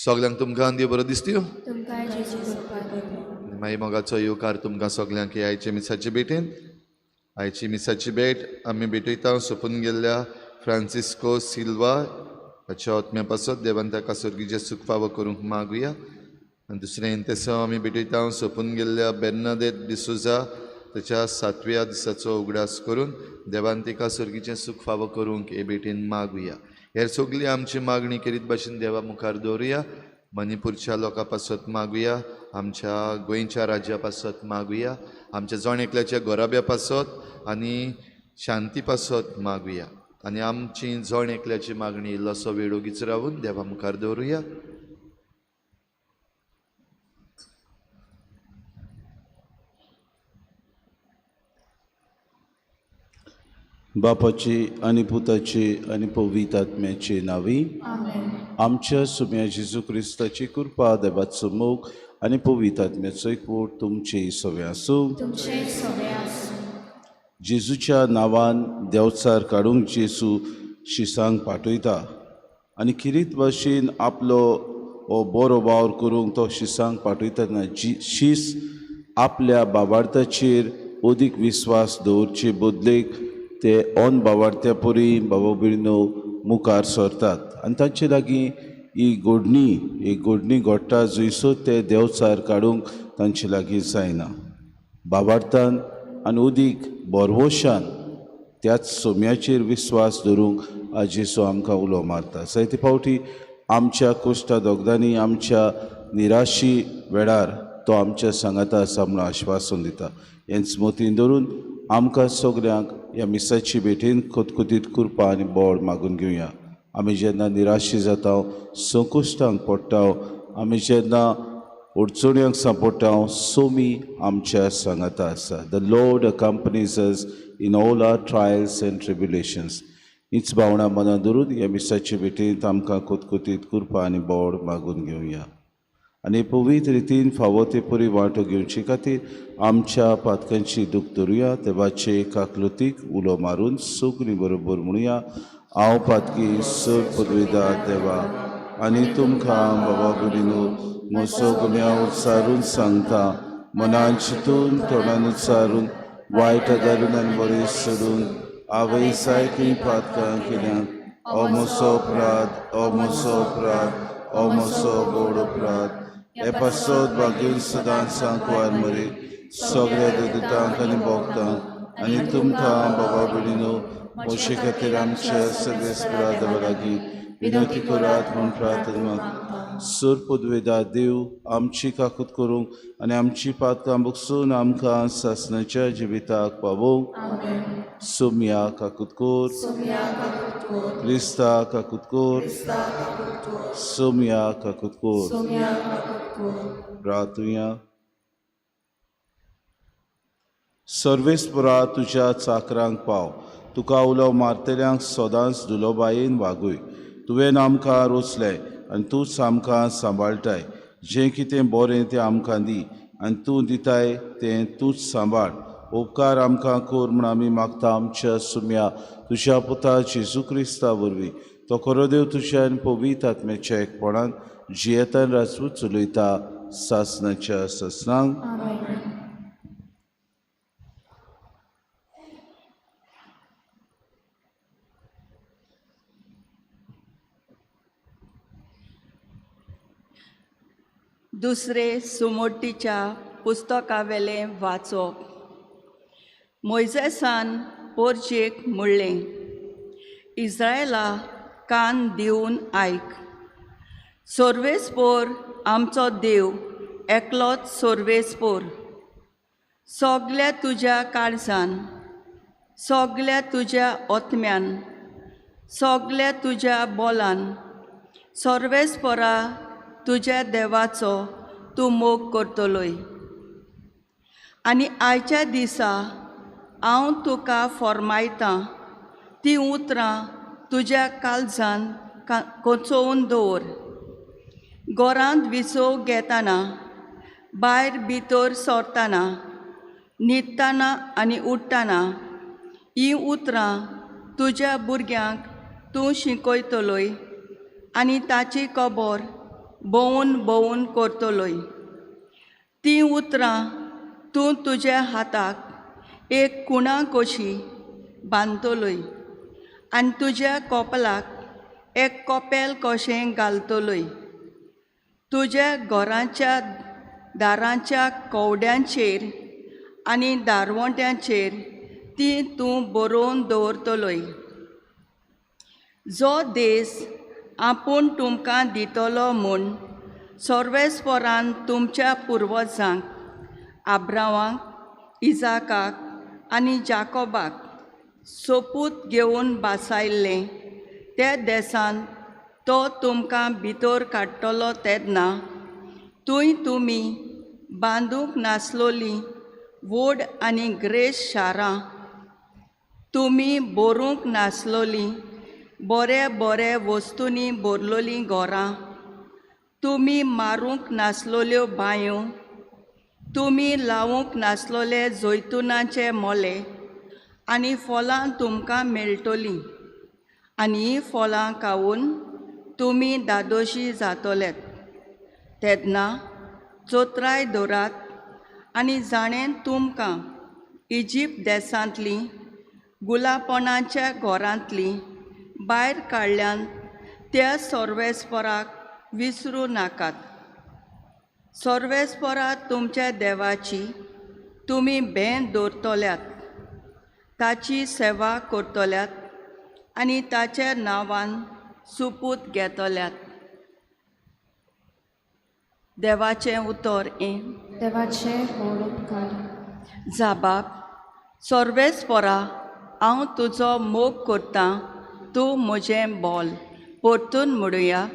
सगल्यांक तुमकां देव बरो दिसत्यो। मागीर मोगाचो येवकार तुमकां सगल्यांक आयचे मिसाचे भेटेन। आयची मिसाची भेट आमी भेटयता सोंपून गेल्ल्या फ्रांसिस्को सिल्वा हाच्या आत्म्या पासत देवान ताका सर्गीचें सूख फावो करूंक मागुया। आनी दुसरें तेसांव आमी भेटयता सोंपून गेल्ल्या बेर्नादेत डिसोजा ताच्या 7व्या दिसाचो उगडास करून देवान तिका सर्गीचें सूख फावो करूंक हे भेटेन मागुया। हेर सगळी आमची मागणी केरीत भाशेन देवा मुखार दवरुया। मणिपूरच्या लोकां पासत मागुया, आमच्या गोंयच्या राज्या पासत मागुया, आमच्या जण एकल्याच्या गोराब्या पासत आनी शांती पासत मागुया। आनी आमची जण एकल्याची मागणी इल्लोसो वेळ ओगीच रावून देवा मुखार दवरुया। बापाची आनी पुताची आनी पवित्र आत्म्याची नावी आमच्या सुम्या जेजू क्रिस्ताची कृपा, देवाचो मोग आनी पवित्र आत्म्याचो एकवट तुमचे सगळे आसूं। जेजूच्या नांवान देवचार काडूंक जेजू शिसांक पाठयता आनी किरीत भाशेन आपलो हो बरो वावर करूंक तो शिसांक पाठयतना शीस आपल्या बाबार्थाचेर अदीक विस्वास दवरचे बदलेक ते ऑन बावार्थ्या परी बाबा भयणीनो मुखार सरतात आनी तांचे लागीं ही घडणी घडटा जंयसर ते देवचार काडूंक तांचे लागीं जायना। बाबार्थान आनी उदीक बोरवोशान त्याच सोम्याचेर विस्वास दवरूंक आज जेजू आमकां उलो मारता। जायते फावटी आमच्या कोश्टा दोगदांनी आमच्या निराशी वेळार तो आमच्या सांगाता आसा म्हणून आश्वासन दिता। हेंच मतीन धरून आमकां सगल्यांक ह्या मिसाची भेटेन खतखतीत कृपा आनी बळ मागून घेवया। आमी जेन्ना निराशी जाता, संकश्टांक पडटा, आमी जेन्ना अडचण्यांक सांपडटा, सोमी आमच्या सांगाता आसा। The Lord accompanies us in all our trials and tribulations. हीच भावना मनान धरून ह्या मिसाचे भेटेंत आमकां खतखतीत कृपा आनी बळ मागून घेवया आनी पवित्र रितीन फावो ते परी वांटो घेवचे खातीर आमच्या पातकांची दूख धरुया। देवाचे काकलुतीक उलो मारून सगळीं बरोबर म्हणुया, हांव पातकी सर पदवेदार देवा आनी तुमकां बाबा भयणीनो म्हजो गुन्यांव उच्चारून सांगता, मनान चिंतून तोंडान उच्चारून वायट आदारून आनी बरें सोडून आवय सायकीं पातकां केल्यात। ओ म्हजो अपराध, ओ म्हजो अपराध, ओ म्हजो व्हड अपराध। हे पासत भाग्यून सदांच सांकवार मरे सगळ्या देवतांक आनी भक्तांक आनी तुमकां बाबा भयणीनो म्हजे खातीर आमच्या सगळे देवा लागीं विनंती करात म्हूण प्रार्थना मागता। सर पदवेदार देव आमची काकूत करूंक आनी आमची पातकां बगसून आमकां सासणाच्या जिविताक पावोवंक। सोम्या काकूत कर, क्रिस्ता काकूत कर, सोम्या काकूत कर। प्रार्थुया। सर्वेस्परा तुज्या चाकरांक पाव, तुका उलो मारतल्यांक सदांच दुलोबायेन वागय। तुवें आमकां रोचलें आनी तूंच आमकां सांबाळटाय। जें कितें बरें तें आमकां दी आनी तूं दिताय तें तूंच सांबाळ। उपकार आमकां कर म्हूण आमी मागता आमच्या सुम्या तुज्या पुता जेजू क्रिस्ता वरवीं। तो खरो देव तुज्या आनी पवित्र आत्म्याच्या एकपणान जियेतान राजवट चलयता सासणाच्या सासणांक। दुसरे सुमोटीच्या पुस्तकावेलें वाचप। मोयजेसान पोरजेक म्हणलें, इस्रायला कान दिवन आयक, सर्वेस्पोर आमचो देव एकलोच सर्वेस्पोर। सगल्या तुज्या काळजान, सगल्या तुज्या ओत्म्यान, सगल्या तुज्या बोलान सर्वेस्पोरा तुज्या देवाचो तूं मोग करतलोय। आनी आयच्या दिसा हांव तुका फॉर्मायतां तीं उतरां तुज्या काळजान कोचोवन दवर। घरांत विसव घेतना, भायर भितर सरतना, न्हिदतना आनी उठ्ठना हीं उतरां तुज्या भुरग्यांक तूं शिकयतलोय आनी ताची खबर भोंवून भोंवून करतलोय. तीं उतरां तूं तुज्या हाताक एक कुणा कशी बांदतलोय आनी तुज्या कपलाक एक कपेल कशें घालतलोय. तुज्या घराच्या दारांच्या कवड्यांचेर आनी दारवंट्यांचेर ती तूं बरोवन दवरतलोय. जो देश आपूण तुमकां दितलो म्हूण सर्वेस्परान तुमच्या पुर्वजांक आब्रावांक, इजाकाक आनी जाकोबाक सोपूत घेवन बासायल्लें त्या देसान तो तुमकां भितर काडटलो तेन्ना थंय तुमी बांदूंक नासलोलीं व्हड आनी ग्रेस शारां, तुमी भरूंक नासलोलीं बरे बरे वस्तूंनी भरलोलीं घरां, तुमी मारूंक नासलोल्यो बांयो, तुमी लावूंक नासलोले जैतुनाचे मोले आनी फळां तुमकां मेळटलीं आनी हीं फळां खावन तुमी दादोशी जातले. तेन्ना चोत्राय दवरात आनी जाणें तुमकां इजिप्त देशांतलीं गुलापणाच्या घरांतलीं भायर काडल्यान त्या सर्वेस्पराक विसरूं नाकात. सर्वेस्परा तुमच्या देवाची तुमी भेंड दवरतल्यात, ताची सेवा करतल्यात आनी ताच्या नांवान सुपूत घेतल्यात. देवाचें उतर हें. देवाचें व्हड उपकार. जाबाब, सर्वेस्परा हांव तुजो मोग करतां, तूं म्हजें बोल. परतून म्हणुया,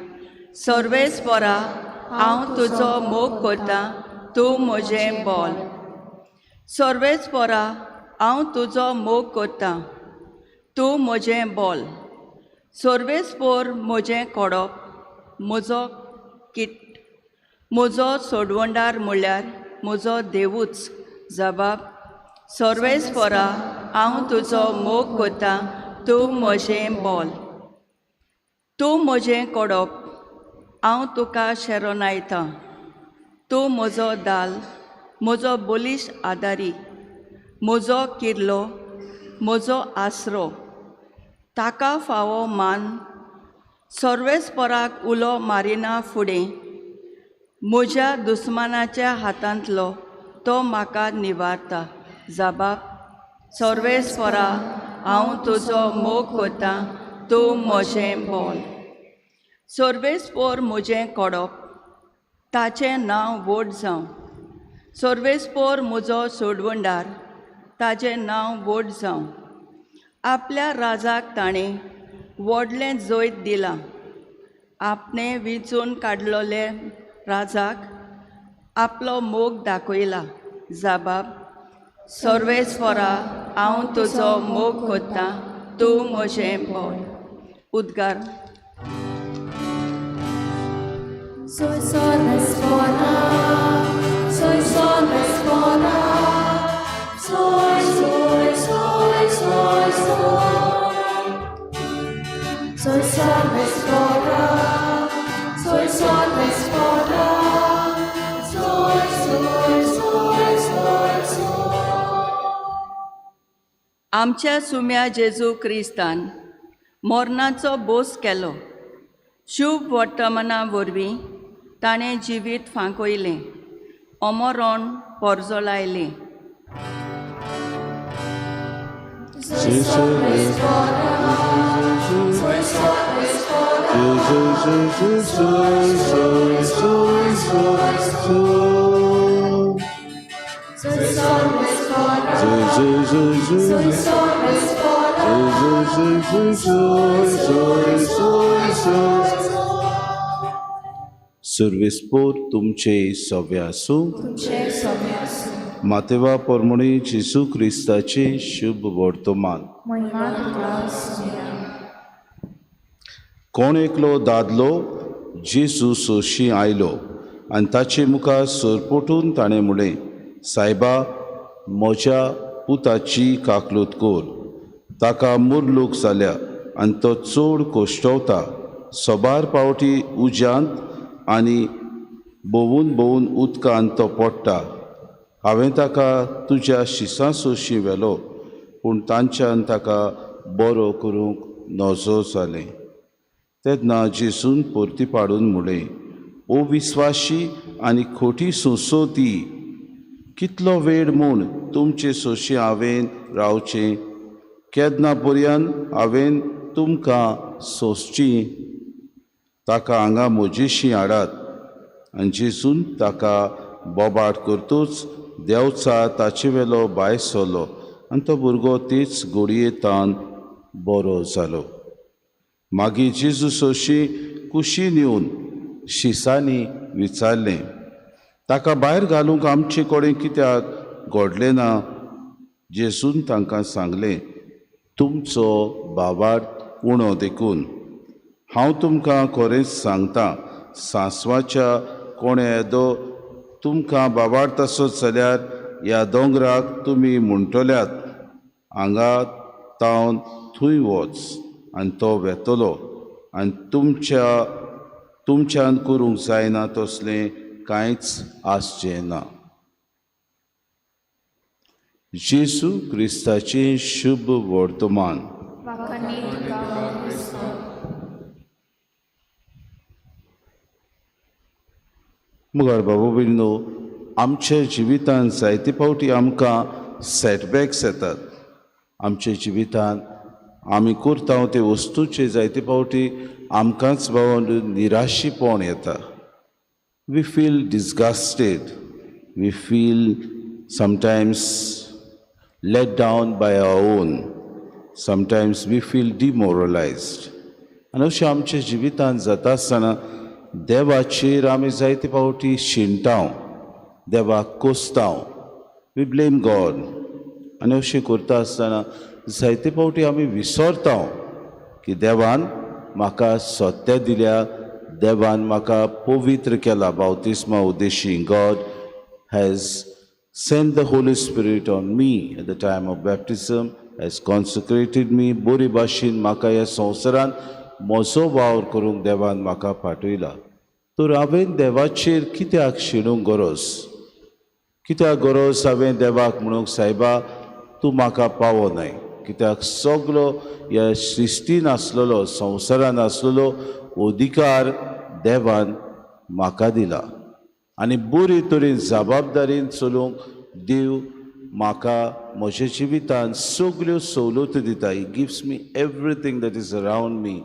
सर्वेस्परा हांव तुजो मोग करतां, तूं म्हजें बोल. सर्वेस्परा हांव तुजो मोग करतां, तूं म्हजें बोल. सर्वेस्पोर म्हजें कोडप, म्हजो किट, म्हजो सोडवणदार म्हळ्यार म्हजो देवूच. जबाब, सर्वेस्परा हांव तुजो मोग करतां, तूं म्हजें बोल. तूं म्हजें कोडप, हांव तुका शरणायतां. तूं म्हजो दाल, म्हजो बलिश्ट आदारी, म्हजो किर्लो, म्हजो आसरो. ताका फावो मान सर्वेस्पराक उलो मारिना फुडें म्हज्या दुस्मानाच्या हातांतलो तो म्हाका निवारता. जबाब, सर्वेस्परा हांव तुजो मोग करतां, तूं म्हजें बोल. सर्वेस्पोर म्हजें कोडप, ताचें नांव व्हड जावं. सर्वेस्पोर म्हजो सोडवणदार, ताचें नांव व्हड जावं. आपल्या राजाक ताणें व्हडलें जैत दिलां. आपणें विंचून काडलोले राजाक आपलो मोग दाखयला. जबाब, सर्वेस्परा हांव तुजो मोग करतां, तूं म्हजें बोल. उद्गार. Soy सर्वेस्परा, soy सर्वेस्परा, soy, soy, soy, soy, soy. Soy सर्वेस्परा, soy सर्वेस्परा, soy, soy, soy, soy, soy. आमच्या सुम्या जेजू क्रिस्तान मरणाचो बोस केलो. शुभ वर्तमाना वरवीं ताणें जिवीत फांकयलें, अमरण परजळायलें. Soy सर्वेस्परा, soy सर्वेस्परा, soy, soy, soy, soy, soy. soy सर्वेस्परा, Soy, soy, soy, soy soy. सर्वेस्परा, Soy, soy, soy, soy, soy, soy, soy. सर्वेस्पोर तुमचे सवे आसूं. तुमचे सवे आसूं. मातेवा पोरमणी जेजू क्रिस्ताचे शुभ वर्तमान. महिमा तुका सुम्या. कोण एकलो दादलो जेजू सोशी आयलो आनी ताचे मुखार सरपटून ताणें म्हणलें, सायबा, म्हज्या पुताची काकलूत कर. ताका मुरलूक जाल्या आनी तो चड कोश्टवता. सोबार पावटी उज्यांत आनी भोंवून भोंवून उदकान तो पडटा. हांवें ताका तुज्या शिसां सोशी व्हेलो, पूण तांच्यान ताका बरो करूंक नजो जालें. तेन्ना जेजून परती पाडून म्हणलें, ओ विस्वाशी आनी खोटी सोंसो ती, कितलो वेळ म्हूण तुमचे सोशी हांवें रावचें? केन्ना पर्यंत हांवें तुमकां सोंसची? ताका हांगा म्हजेशी हाडात. आनी जेजून ताका बोबाट करतूच देंवचार ताचे वेलो भायर सरलो आनी तो भुरगो तेच घडये तान बरो जालो. मागीर जेजू सोशी कुशीन येवन शिसांनी विचारलें, ताका भायर घालूंक आमचे कडेन कित्याक घडलें ना? जेजून तांकां सांगलें, तुमचो भावार्थ उणो देखून. हांव तुमकां खरेंच सांगता, सांसवाच्या कोणे येदो तुमकां भावार्थ आसत जाल्यार ह्या दोंगराक तुमी म्हणटल्यात, हांगा तावन थंय वच, आनी तो वेतलो, आनी तुमच्यान करूंक जायना तसलें कांयच आसचें ना. जेजू क्रिस्ताचें शुभ वर्तमान. मुखार बाबा भयणीनो, आमच्या जिवितांत जायते फावटी आमकां सेटबॅक्स येतात. आमच्या जिवितांत आमी करता ते वस्तूचे जायते फावटी आमकांच बाबा निराशीपण येता. We feel disgusted, we feel sometimes let down by our own, sometimes we feel demoralized. आनी अशें आमच्या जिवितांत जाता आसतना देवाचेर आमी जायते फावटी शिणटाव, देवाक कोसताव, we blame God. आनी अशें करता आसतना जायते फावटी आमी विसरताव की देवान म्हाका सत्या दिल्या, देवान म्हाका पवित्र केला बावतिस्मा उद्देशी. God has sent the Holy Spirit on me at the time of baptism, has consecrated me. बरी भाशेन म्हाका ह्या संवसारांत म्हजो वावर करूंक देवान म्हाका पाठयला. तर हांवें देवाचेर कित्याक शिणूंक गरज? कित्याक गरज हांवें देवाक म्हणूंक, सायबा तूं म्हाका पावो न्हय? कित्याक सगलो ह्या सृश्टीन आसलेलो, संवसारान आसलेलो अधिकार देवान म्हाका दिला आनी बरी तरेन जबाबदारीन चलूंक देव म्हाका म्हज्या जिवितांत सगल्यो सवलती दिता. He gives me everything that is around me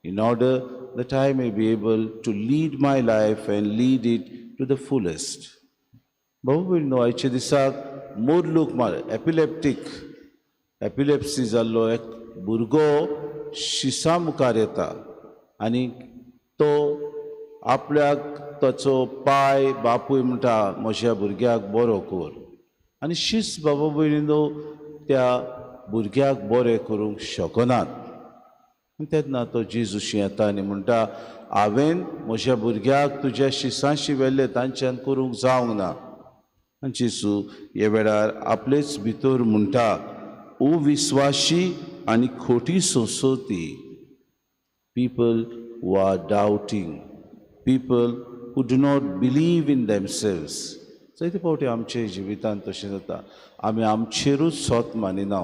in order that I may be able to lead my life and lead it to the fullest. भाऊ भयणीनो, आयच्या दिसाक मोरलूक मार एपिलेप्टीक एपिलेप्सी जाल्लो एक भुरगो शिसा मुखार येता आनी तो आपल्याक ताचो पाय बापूय म्हणटा, म्हज्या भुरग्याक बरो कर. आनी शीस बाबा भयणीनो त्या भुरग्याक बरें करूंक शकनात. तेन्ना तो जेजूशी येता आनी म्हणटा, हांवें म्हज्या भुरग्याक तुज्या शिसांशी व्हेल्लें, तांच्यान करूंक जावंक ना. आनी जेजू हे वेळार आपलेच भितर म्हणटा, ओ विस्वाशी आनी खोटी सोंसोती, people who are doubting, people who do not believe in themselves. जायते फावटी आमच्या जिवितांत तशें जाता, आमी आमचेरूच सोत मानिना,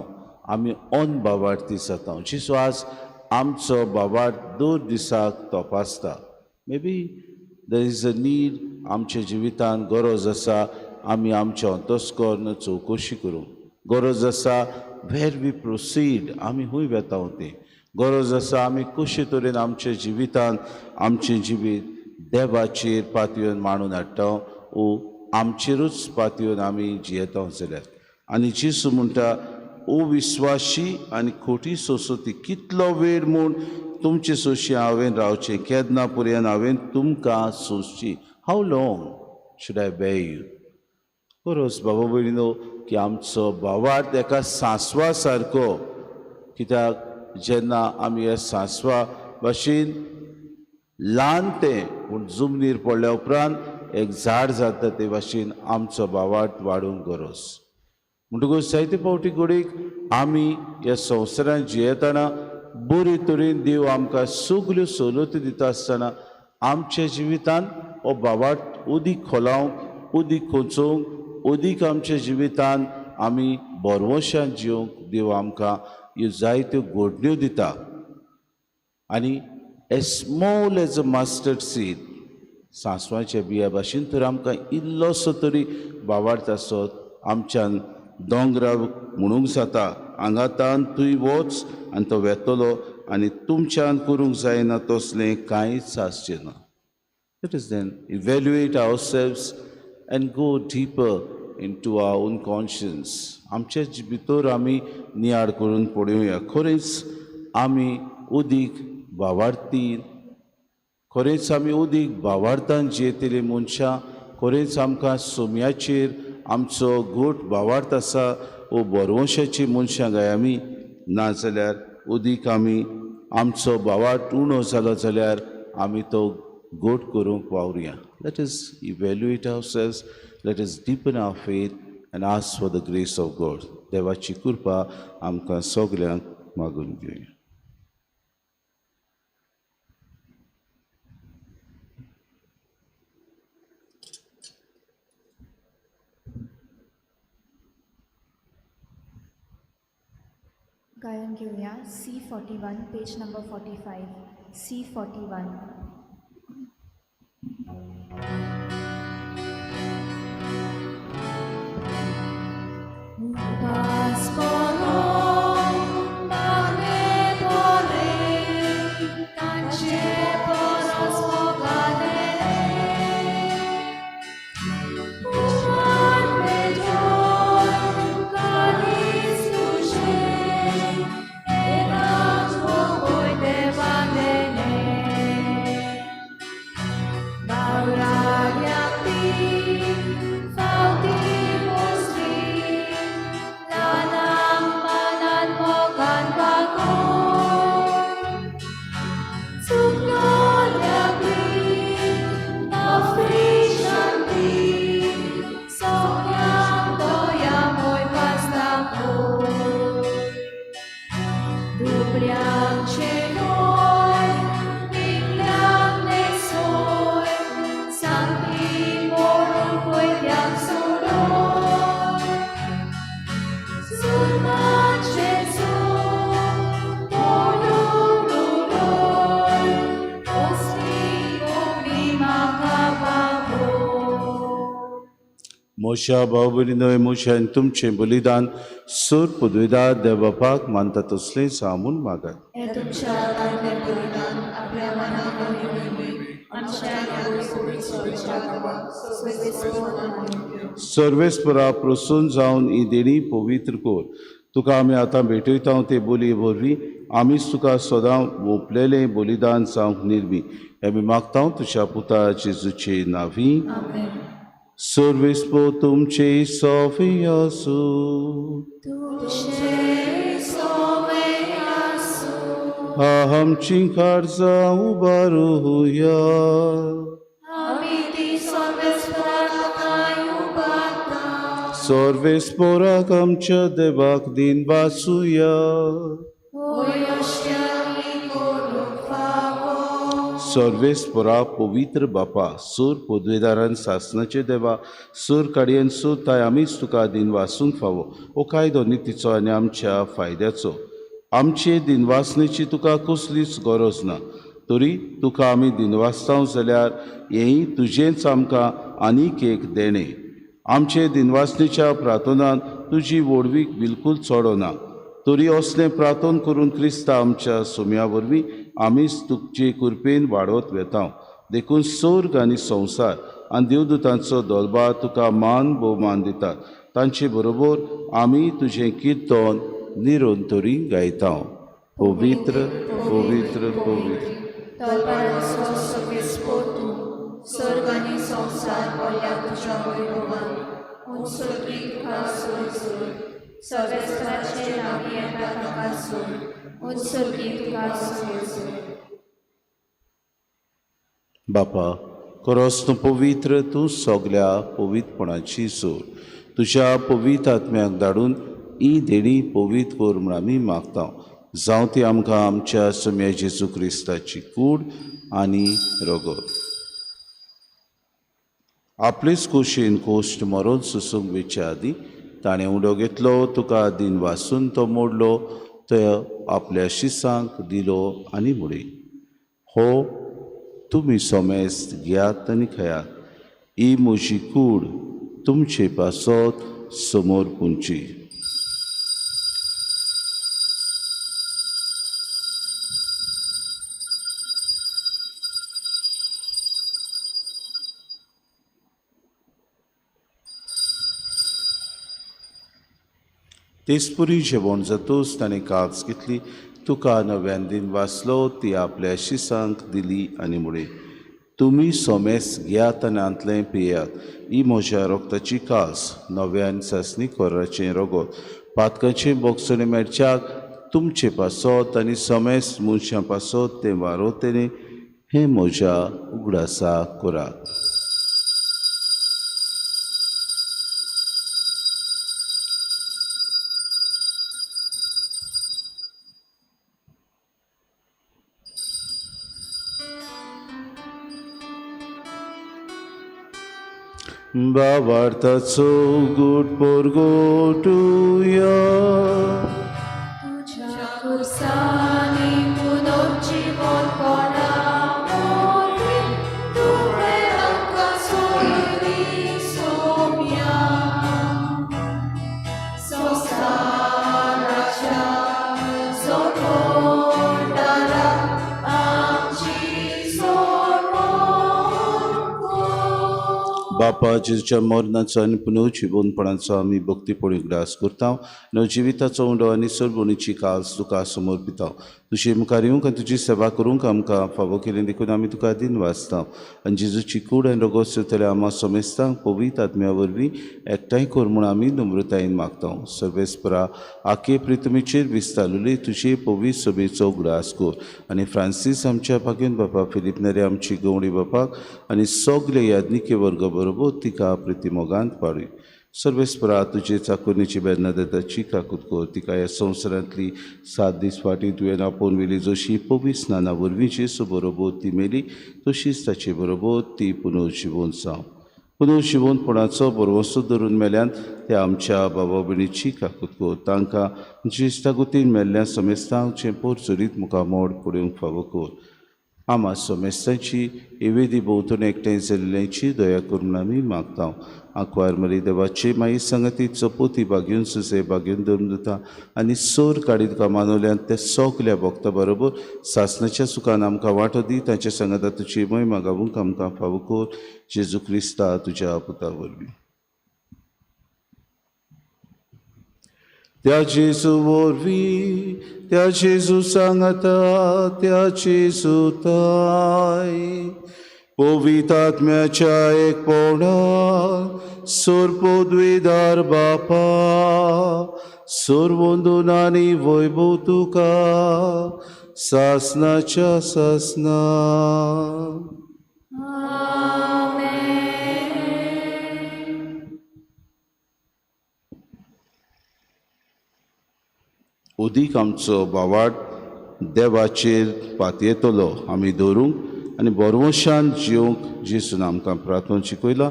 आमी अनबावार्थी जाता. जेजू आज आमचो बावार्थ दर दिसाक तपासता. Maybe there is a need, आमच्या जिवितांत गरज आसा आमी आमच्या अंतस्कर्ण चवकशी करूंक. गरज आसा वेर we proceed, आमी खंय वेता तें. गरज आसा आमी कशे तरेन आमच्या जिवितांत आमचें जिवीत देवाचेर पातयेवन मांडून हाडटा ओ आमचेरूच पातयेवन आमी जियेता जाल्यार. आनी जेजू म्हणटा, ओ विस्वाशी आनी खोटी सोंसोती, कितलो वेळ म्हूण तुमचे सोशी हांवें रावचें? केन्ना पर्यंत हांवें तुमकां सोंसची? How long should I bear you? गरज बाबा भयणीनो की आमचो भावार्थ एका सांसवा सारको, कित्याक जेन्ना आमी ह्या सांसवा भाशेन ल्हान तें पूण जमनीर पडल्या उपरांत एक झाड जाता ते भाशेन आमचो भावार्थ वाडूंक गरज. म्हणटकूच जायते फावटी घडयेक आमी ह्या संवसारांत जियेतना बरे तरेन देव आमकां सगल्यो सवलती दिता आसतना आमच्या जिवितांत हो भावार्थ उदीक खोलावंक, उदीक खोचोवंक, उदीक आमच्या जिवितान आमी बरवशान जिवंक देव आमकां ह्यो जायत्यो घडण्यो दिता. आनी as small as a mustard seed, सांसवाच्या बिया भाशेन तर आमकां इल्लोसो तरी भावार्थ आसत आमच्यान दोंगरा म्हणूंक जाता, आंगातान तूंय वच आनी तो वेतलो आनी तुमच्यान करूंक जायना तसलें कांयच आसचें ना. Let us then evaluate ourselves and go deeper into our own conscience. आमचे भितर आमी नियाळ करून पळोवया, खरेंच आमी उदीक भावार्थी, खरेंच आमी उदीक भावार्थान जियेतली मनशां, खरेंच आमकां सोम्याचेर आमचो घोट भावार्थ आसा वो बरवंशाची मनशां गाय आमी, नाजाल्यार उदीक आमी आमचो भावार्थ उणो जालो जाल्यार आमी तो गोट करूंक वावरुया. Let us evaluate ourselves, let us deepen our faith and ask for the grace of God. देवाची कृपा आमकां सगल्यांक मागून घेवया. गायन घेवया C41, page number 45, C41. मोशा भाव भयणीनो, मोशान तुमचें बलिदान सूर पदवेदार देवबापाक मानता तसलें सामून मागात. सर्वेस्परा प्रसून जावन ही देणी पवित्र कर. तुका आमी आतां भेटयता ते बोलये वरवीं आमीच तुका सदां वोंपलेलें बलिदान जावंक निर्मी. आमी मागता तुज्या पुता जेजूचे नांवी. सर्वेस्पो तुमचे सोफी आसूं. आमची काळजां उबारुया. सर्वेस्पोराक आमच्या देवाक दिन वाचुया. सर्वेस्परा पवित्र बापा, सूर पदवेदारान सासनाचे देवा, सूर काडयेन सूर ताय आमीच तुका दिनवासूंक फावो. हो कायदो नितीचो आनी आमच्या फायद्याचो. आमचे दिनवासनेची तुका कसलीच गरज ना, तरी तुका आमी दिनवासता जाल्यार हेंय तुजेंच आमकां आनीक एक देणें. आमचे दिनवासनेच्या प्रार्थनान तुजी व्हडवीक बिलकूल चडना, तरी असलें प्रार्थन करून क्रिस्ता आमच्या सोम्या वरवीं आमीच तुमचे कृपेन वाडत वेता. देखून स्वर्ग आनी संवसार आनी देवदूतांचो दलबार तुका मान भोवमान दितात. तांचे बरोबर आमी तुजें किर्तन निरंतरी गायता. पवित्र पवित्र पवित्र स्वर्ग आनी संवसार भरल्या तुज्या वैभवान. उत्सर्गी तुका सोय सोय, सर्वेस्पराचे नांव येता ताका सोय, उत्सर्गी तुका सोय सोय. बापा, खरोच तूं पवित्र, तूं सगल्या पवित्रपणाची सोड. तुज्या पवित्र आत्म्याक धाडून ही देणी पवित्र कर म्हूण आमी मागता. जावं ती आमकां आमच्या सोम्या जेजू क्रिस्ताची कूड आनी रगत. आपलेच कुशीन कोश्ट मरोन सुसूंक वेच्या आदी ताणें उडो घेतलो, तुका दिन वासून तो मोडलो, तो आपल्या शिसांक दिलो आनी म्हळें, हो तुमी सोमेस्त घेयात आनी खेयात, ही म्हजी कूड तुमचे पासत समोर पुंची. तेचपुरी जेवण जातूच ताणें काज घेतली, तुका नव्यान दिन वाचलो, ती आपल्या शिसांक दिली आनी म्हळें, तुमी सोमेस घेयात आनी आंतलें पियात, ही म्हज्या रोगताची काज, नव्यान सासणी कोराचें रोगोत, पातकाचें बोगसणें मेळच्याक तुमचे पासत आनी सोमेस मनशां पासत तें वारोतेलें, हें म्हज्या उगडासा करात. बाबार्थाचो गुट पोरगोटुया, तुज्या खुर्सांनी पुनर्जीवनपणा वरवीं तुवें आमकां सोडली सोम्या. संवसाराच्या सोडणारा आमची सोडवण कर. बापा जेजूच्या मरणाचो आनी पुनर्जिवनपणाचो आमी भक्तीपणी उगडास करता, नवजिविताचो उंडो आनी सरबोणीची काज तुका समर्पिता. तुजे मुखार येवंक आनी तुजी सेवा करूंक आमकां फावो केली देखून आमी तुका दिन वाचता. आनी जेजूची कूड आनी रोगोत सोदतल्या आमा समेस्तांक पवित्र आत्म्या वरवीं एकठांय कर म्हूण आमी नम्रतायेन मागता. सर्वेस्परा आखे प्रितमीचेर विस्तारलेली तुजे पवित्र सभेचो उगडास कर आनी फ्रांसीस आमच्या भाग्यन बापा, फिलीप नेरे आमची गवणी बापाक आनी सगळे याज्ञिके वर्ग बरोबर तिका प्रितीमोगांत पाडूय. सर्वेस्परा तुजे चाकोरणीची बेर्नादेताची काकूत कर, तिका ह्या संवसारांतली 7 दीस फाटीं तुवें आपोवन व्हेली, जशी पवित्र स्नाना वरवीं जेजू बरोबर ती मेली तशीच ताचे बरोबर ती पुनर्जिवोन जावं. पुनर्जिवोनपणाचो बरवसो धरून मेल्यान त्या आमच्या बाबा भयणीची काकूत कर, तांकां जेजूच्या गोतीन मेल्ल्या समेस्तांचें पोरचोरीत मुखामोड पळोवंक फावो कर. आमा समेस्तांची एवेदी भोंवतणी एकठांय जाल्ल्यांची दया करून आमी मागता. आंकवार मरी देवाची माई संगती चपोती बागेवन सुसे बागेवन धरून दिता आनी सोर काडीत तुका मानवल्यान त्या सगल्या भक्ता बरोबर सासणाच्या सुखान आमकां वांटो दी. तांच्या सांगाता तुजी महिमा गावूंक आमकां फावो कर, जेजू क्रिस्ता तुज्या पुता वरवीं. त्या जेजू वरवीं, त्या जेजू सांगाता, त्या जेजू ताय पवित्र आत्म्याच्या एकपणान सोरपोद्विदार बापा सोरवंदून आनी वैभव तुका सासनाच्या सासना. उदीक आमचो बावाट देवाचेर पातयेतलो आमी दवरूंक आनी बरवशान जिवंक जेजून आमकां प्रार्थना शिकयला.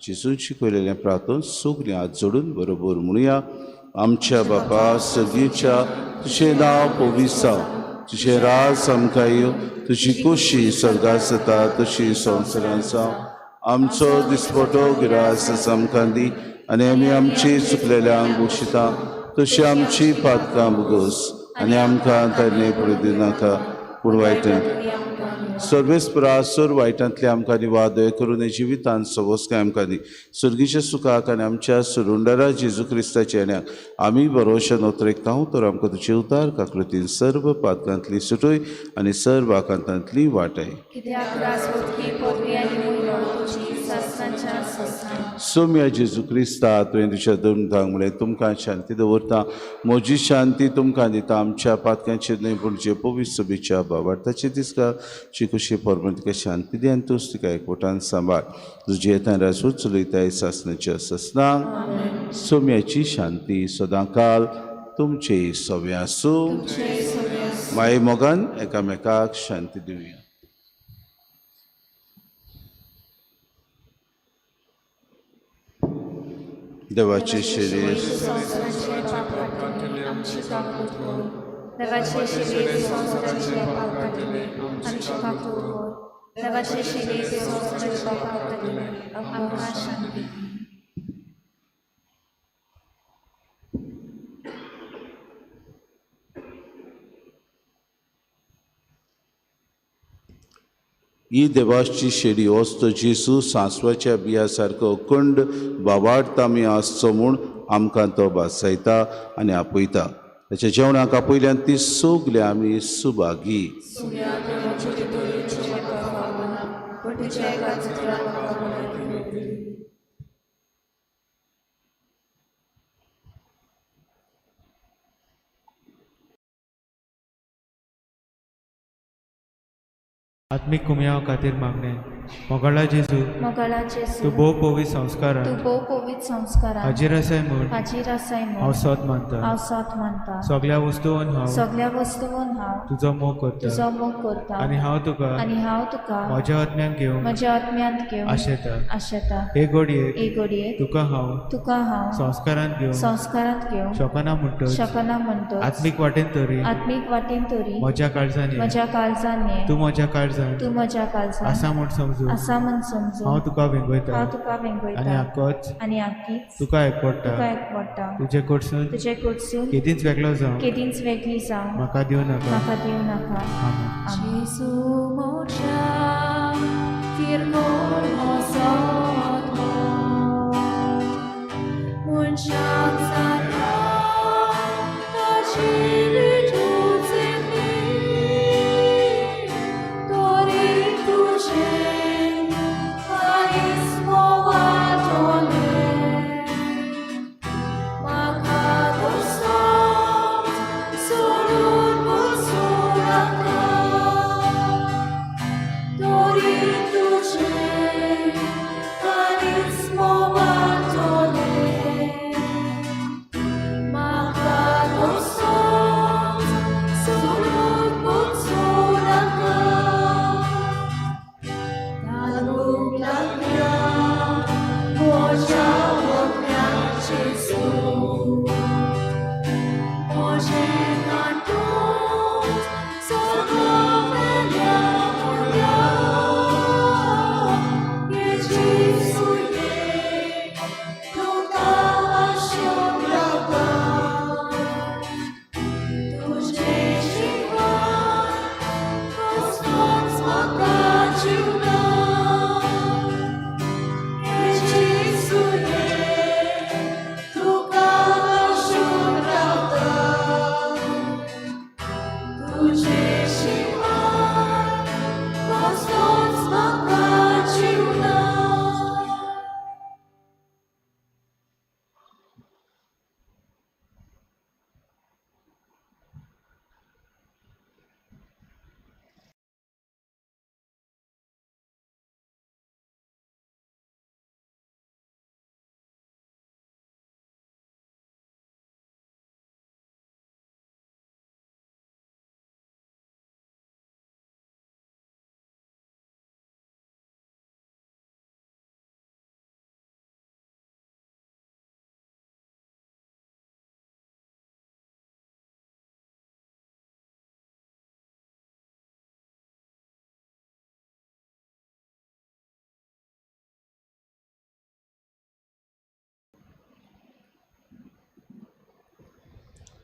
जेजून शिकयलेलें प्रार्थना सगळीं हात जोडून बरोबर म्हणुया. आमच्या बापा सगळीच्या तुजें नांव पवित्र जावं, तुजें राज आमकां येवं, तुजी खोशी स्वर्गांत जाता तशी संवसारांत जावं. आमचो दिसपटो गिरास आमकां दी आनी आमी आमची चुकलेल्यांक बक्षिता तशी आमची पातकां भोगोस आनी आमकां ताणे पडूं दिनाका पूण वायट सर्वेस्परा सोर वायटांतले आमकां निवाद दया करून जिवितान सवस्काय आमकां दी. सुर्गीच्या सुखाक आनी आमच्या सुरुंडरा जेजू क्रिस्ताच्या येण्याक आमी बरोवशान ओतरेकता तर आमकां तुजे उतार काकृतीन सर्व पातकांतली सुटय आनी सर्व आकांतांतली वाटय. सोम्या जेजू क्रिस्ता तुवें तुज्या दोन म्हळें तुमकां शांती दवरता, म्हजी शांती तुमकां दिता. आमच्या पातकांचेर न्हय पूण जे पवित्र सभेच्या बाबार्थाचे दिसता चिकुशी परबन तिका शांती दी आनी तूच तिका एकवटान सांबाळ. तुजी येतान राजवट चलयताय सासनाच्या ससनांक. सोम्याची शांती सदांकाल तुमचे सवे आसूं. माये मोगान एकामेकाक शांती दिवया. देवाचे शरीर संवसाराचे पाप काडटले आमची काकूत कर. देवाचे शरीर संवसाराचे पाप काडटले आमची काकूत कर. देवाचे शरीर संवसाराचे पाप काडटले आमकां शांती दी. ही देवाची शेडी वस्त जेजू सांसवाच्या बिया सारको अखंड बाबार्थ आमी आसचो म्हूण आमकां तो भासायता आनी आपयता. ताच्या जेवणाक आपयल्यान ती सगली आमी सुभागी. आत्मीक कुमयाव खातीर मागणें. मोगाळा जेजू, मोगाळा जेजू, तूं भोव पवित्र संस्कारान तूं भोव पवित्र संस्कारान हाजीर आसाय म्हूण हाजीर आसाय म्हूण हांव सोद मानता. हांव सोद मानता. सगल्या वस्तून हांव सगल्या वस्तून हांव तुजो मोग करता तुजो मोग करता आनी हांव तुका आनी हांव तुका म्हज्या आत्म्यान घेवंक म्हज्या आत्म्यांत घेवंक आशेता. आशेता. हे घडयेक हे घडयेक तुका हांव तुका हांव संस्कारांत घेवंक संस्कारांत घेवंक शकना म्हणटच शकना म्हणटच आत्मीक वाटेन तरी आत्मीक वाटेन तरी म्हज्या काळजान ये. म्हज्या काळजान ये. तूं म्हज्या काळजान तूं म्हज्या काळजान आसा म्हूण समजून आसा म्हूण समजून हांव तुका वेंगयता हांव तुका वेंगयता आनी आकोच आनी आकीच तुका एकवडटा. तुका एकवडटा. तुजे कडसून तुजे कडसून केदींच वेगळो जावं केदींच वेगळी जावं म्हाका दिवं नाका. म्हाका दिवं नाका. आमेन. जेजू म्हज्या फिरकोळ म्हजो आत्मो मनशाक जाता ताची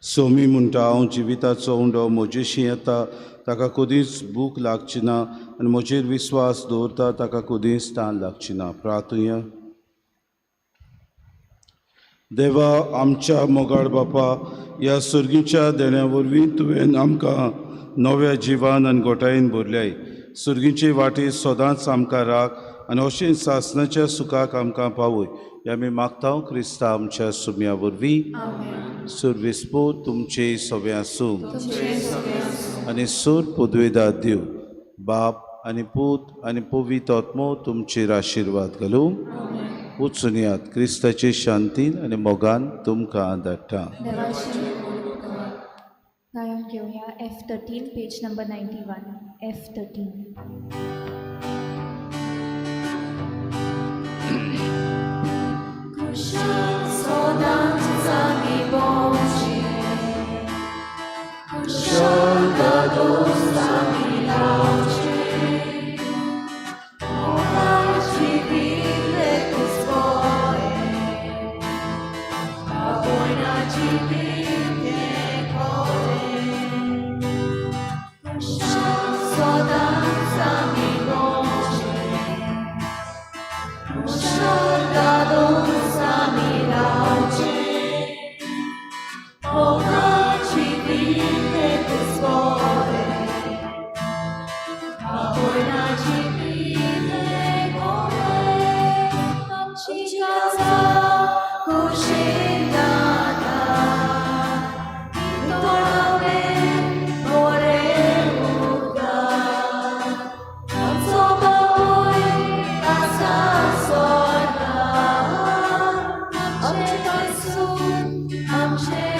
सोमी म्हणटा हांव जिविताचो उंडो म्हजेशी येता ताका कदींच भूक लागची ना आनी म्हजेर विस्वास दवरता ताका कदींच तान लागची ना. प्रार्थुया. देवा आमच्या मोगाळ बापा, ह्या सर्गीच्या देण्या वरवीं तुवें आमकां नव्या जिवान आनी गोठायेन भरल्याय. सर्गीचे वाटेर सदांच आमकां राख आनी अशें सासणाच्या सुखाक आमकां पावय. हे आमी मागता क्रिस्ता आमच्या सुम्या वरवीं. सुरविस्पो तुमचे सगळे आसूं आनी सूर पदवेदार दिव बाप आनी पूत आनी पवित्र आत्मो तुमचेर आशिर्वाद घालूं. वचून यात क्रिस्ताचे शांतीन आनी मोगान तुमकां धाडटा. गायन घेवया F13 page number 91 F13. Krishna. जिवीत हें कोडें कुशान सदांच आमी भोंवचें कुशान दादोस आमी रावचें मोगाची जिवीत हें कुसकोडें बापूयनाची जिवीत हें कोडें आमची काळजां कुशीन जाता नितळावें बरें उदक आमचो बापूय आसा स्वर्गाक आमचें जेजू आमचें